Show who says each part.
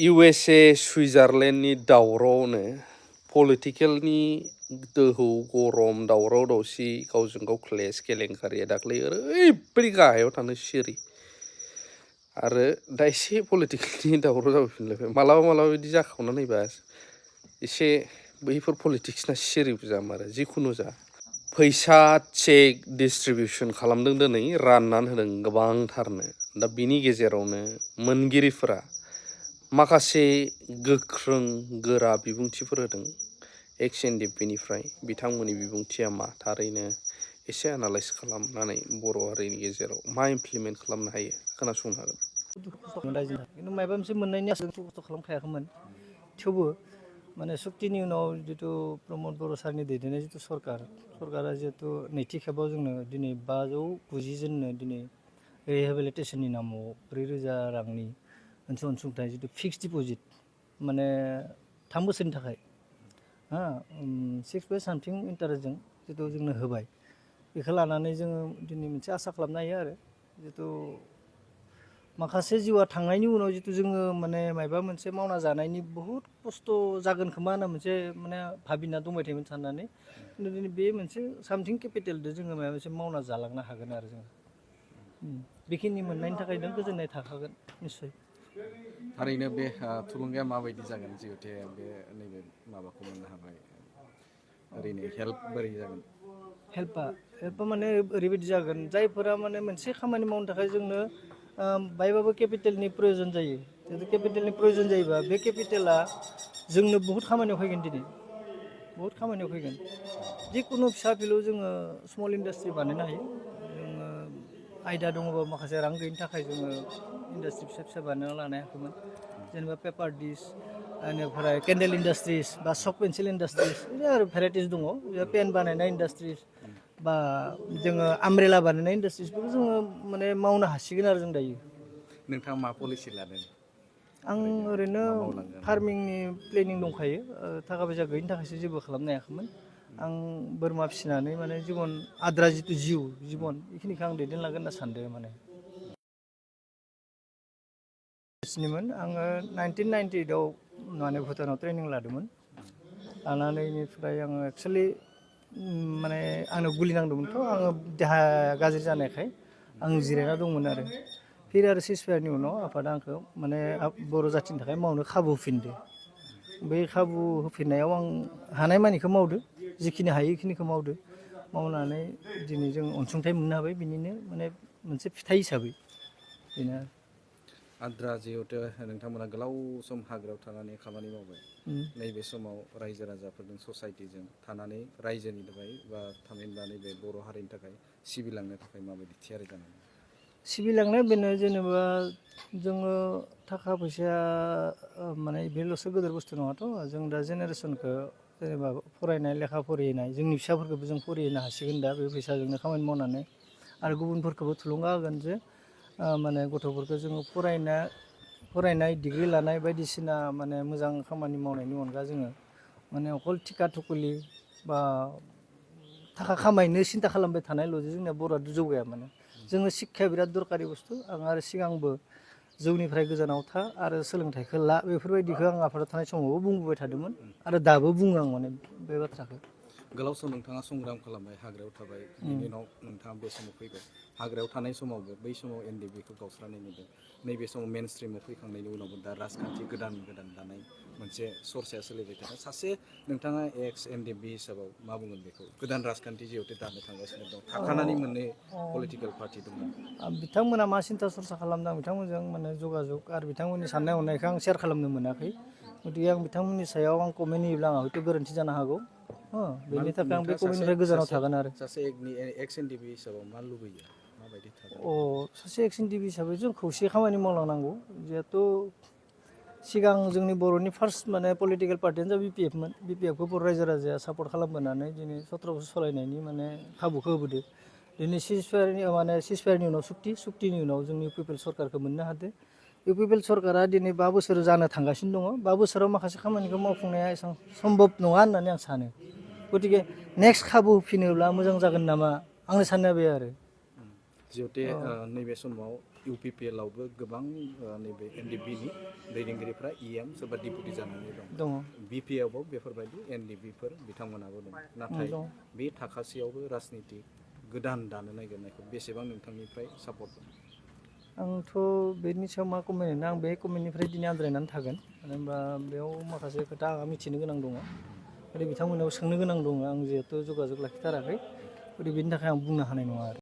Speaker 1: USA सुइजारलेण्डनि दावरावनो पलिटिकेलनि दोहौ गरम दावराव दावसि गावजों गाव क्लेश केलेंकारिया दाख्लै ओरैबायदि गाहायाव थानो सिरि आरो दा एसे पलिटिकेलनि दावराव जाबोफिनलायबाय मालाबा बिदि जाखावना नायबा एसे बैफोर पलिटिक्सना सिरिबो जामारो जिखुनु जा फैसा चेक डिस्ट्रिबिउसन खालामदों दिनै राननानै होदों गोबांथारनो दा बिनि गेजेरावनो मोनगिरिफोरा माखासे गोख्रों गोरा बिबुंथिफोर होदों एक्स एनडिपिनिफ्राय बिथांमोननि बिबुंथिया मा थारैनो एसे एनालाइज खालामनानै बर' हारिनि गेजेराव मा इमप्लिमेन्ट खालामनो हायो खोनासंनो हागोन।
Speaker 2: दुखु खस्थ' रायजोनि थाखाय खिन्थु माबा मोनसे मोननायनि आसा दुखु खस्थ' खालामखायाखैमोन थेवबो माने सुक्तिनि उनाव जितु प्रमद बर' सारनि दैदेननाय जितु सरकारा जिहेतु नैथि खेबाव जोंनो दिनै 590 जननो दिनै रिहेबिलिटेसननि नामाव 4,000 रांनि मोनसे अनसुंथाइ जितु फिक्स डिप'जिट माने 3 बोसोरनि थाखाय 6% इन्टारेस्टजों जितु जोंनो होबाय बेखौ लानानै जोङो दिनै मोनसे आसा खालामनो हायो आरो जितु माखासे जिउआ थांनायनि उनाव जितु जोङो माने माबा मोनसे मावना जानायनि बहुत खस्थ' जागोन खोमा होनना मोनसे माने भाबिना दंबाय थायोमोन साननानै खिन्थु दिनै बे मोनसे सामथिं केपिटेलजों जोङो माबा मोनसे मावना जालांनो हागोन आरो जोङो बेखिनि मोननायनि थाखाय नों गोजोननाय थाखागोन निस्सय।
Speaker 3: थारैनो बे थुलुंगाया माबायदि जागोन जिहेतु बे नैबे माबाखौ मोननो हाबाय ओरैनो हेल्प बोरै जागोन? हेल्पआ
Speaker 2: माने ओरैबायदि जागोन जायफोरा माने मोनसे खामानि मावनो थाखाय जोंनो बायबाबो केपिटेलनि प्रयोजन जायो जितु केपिटेलनि प्रयोजन जायोबा बे केपिटेला जोंनो बहुत खामानियाव फैगोन दिनै बहुत खामानियाव फैगोन जिखुनु फिसा फिलौ जोङो स्मल इन्डास्ट्रि बानायनो हायो जोङो आयदा दङबा माखासे रां गैयिनि थाखाय जोङो इन्डास्ट्रि फिसा बानायना लानो हायाखैमोन जेनेबा पेपार डिस बेनिफ्राय केन्डेल इन्डास्ट्रिस बा चक पेन्सिल इन्डास्ट्रिस बिदि आरो भेराइटिस दङ पेन बानायनाय इन्डास्ट्रिस बा जोङो आमब्रेला बानायनाय इन्डास्ट्रिसफोरखौ जोङो माने मावनो हासिगोन आरो जों दायो।
Speaker 3: नोंथाङा मा पलिसि लादों?
Speaker 2: आं ओरैनो फार्मिंनि प्लेनिं दंखायो थाखा फैसा गैयिनि थाखायसो जेबो खालामनो हायाखैमोन आं बोरमा फिसिनानै माने जिबन आद्रा जितु जिबन बेखिनिखौ आं दैदेनलांगोन होनना सानदों माने। निमोन आङो 1998आव माने भुटानाव ट्रेनिं लादोंमोन लानानै बेनिफ्राय आङो एक्सुवेलि माने आंनो गुलि नांदोंमोनथ' आङो देहा गाज्रि जानायखाय आं जिरायना दंमोन आरो फिर आरो सिजफायारनि उनाव आफादा आंखौ माने बर' जाथिनि थाखाय मावनो खाबु होफिनदो बै खाबु होफिननायाव आं हानायमानिखौ मावदो जिखिनि हायो बेखिनिखौ मावनानै दिनै जों अनसुंथाइ मोननो हाबाय बिनिनो माने मोनसे फिथाइ हिसाबै बेनो आरो।
Speaker 3: आद्रा जिहेतु नोंथांमोना गोलाव सम हाग्रायाव थानानै खामानि मावबाय नैबे समाव रायजो राजाफोरजों ससाइटिजों थानानै रायजोनि थाखाय बा थामहिनबा नैबे बर' हारिनि थाखाय सिबिलांनो थाखाय माबायदि थियारि जानांगौ?
Speaker 2: सिबिलांनाया बेनो जेनेबा जोङो थाखा फैसाया माने बेल'सो गोदोर बुस्थु नङाथ' जों दा जेनेरेसनखौ जेनेबा फरायनाय लेखा फरायनाय जोंनि फिसाफोरखौबो जों फरायहोनो हासिगोन दा बे फैसाजोंनो खामानि मावनानै आरो गुबुनफोरखौबो थुलुंगा होगोन जे माने गथ'फोरखौ जोङो फरायनाय डिग्रि लानाय बायदिसिना माने मोजां खामानि मावनायनि अनगा जोङो माने अकल थिखा थुखुलि बा थाखा खामायनो सिन्था खालामबाय थानायल'जों जोंनिया बर'आ जौगाया माने जोङो शिक्षाया बिराद दरकारि बुस्थु आं आरो सिगांबो जौनिफ्राय गोजानाव था आरो सोलोंथाइखौ ला बेफोरबायदिखौ आं आफादाव थानाय समावबो बुंबोबाय थादोंमोन आरो दाबो बुङो आं माने बे बाथ्राखौ।
Speaker 3: गोलाव सम नोंथाङा संग्राम खालामबाय हाग्रायाव थाबाय बिनि उनाव नोंथाङा बे समाव फैबाय हाग्रायाव थानाय समावबो बै समाव एनडिएफबिखौ गावस्रानाय नुदों नैबे समाव मेन स्ट्रिमाव फैखांनायनि उनावबो दा राजखान्थि गोदान दानाय मोनसे सरसाया सोलिबाय थादों सासे नोंथाङा एक्स एनडिएफबि हिसाबाव मा बुंगोन बेखौ गोदान राजखान्थि जिहेतु दानो थांगासिनो दं थाखानानै मोननै पलिटिकेल पार्टि दङ
Speaker 2: बिथांमोना मा सिन्था सरसा खालामदों बिथांमोनजों माने जगाजग आरो बिथांमोननि साननाय हनायखौ आं शेयार खालामनो मोनाखै गतिके आं बिथांमोननि सायाव आं कमेन्ट होयोब्ला आंहा हयथ' गोरोन्थि जानो हागौ बेनि थाखाय आं बे कमेन्टनिफ्राय गोजानाव थागोन आरो।
Speaker 3: सासे एक्स एनडिएफबि हिसाबाव मा लुबैयो माबायदि थागोन?
Speaker 2: सासे एक्स एनडिएफबि हिसाबै जों खौसे खामानि मावलांनांगौ जिहेथु सिगां जोंनि बर'नि फार्स्ट माने पलिटिकेल पार्टियानो जाबाय बिपिएफमोन बिपिएफखौ बर' रायजो राजाया सापर्ट खालामबोनानै दिनै 17 बोसोर सालायनायनि माने खाबुखौ होबोदों दिनै सिजफायारनि उनाव सुक्तिनि उनाव जोंनि इउपिपिएल सरकारखौ मोननो हादों इउपिपिएल सरकारा दिनै 5 बोसोर जानो थांगासिनो दङ 5 बोसोराव माखासे खामानिखौ मावफुंनाया एसेबां सम्भब नङा होननानै आं सानो गतिके नेक्स्ट खाबु होफिनोब्ला मोजां जागोन नामा आंनि साननाया बे आरो।
Speaker 3: जिहेतु नैबे समाव UPPL आवबो गोबां नैबे NDPनि दैदेनगिरिफ्रा EM सोरबा डिपुटि जानानै दं।
Speaker 2: दङ।
Speaker 3: BPआवबो बेफोरबायदि NDPफोर बिथांमोनाबो दं। नाथाय
Speaker 2: दं।
Speaker 3: बे थाखासेयावबो राजनिति गोदान दानो नागिरनायखौ बेसेबां नोंथांनिफ्राय सापर्ट दं?
Speaker 2: आंथ' बेनि सायाव मा कमेन्ट होनो, आं बे कमेन्टनिफ्राय दिनै आद्रायनानै थागोन। मानो होनबा बेयाव माखासे खोथा आंहा मिथिनो गोनां दङ। बिथांमोनाव सोंनो गोनां दङ, आं जिहेथु जगाजग लाखिथाराखै, बेनि थाखाय आं बुंनो हानाय नङा आरो।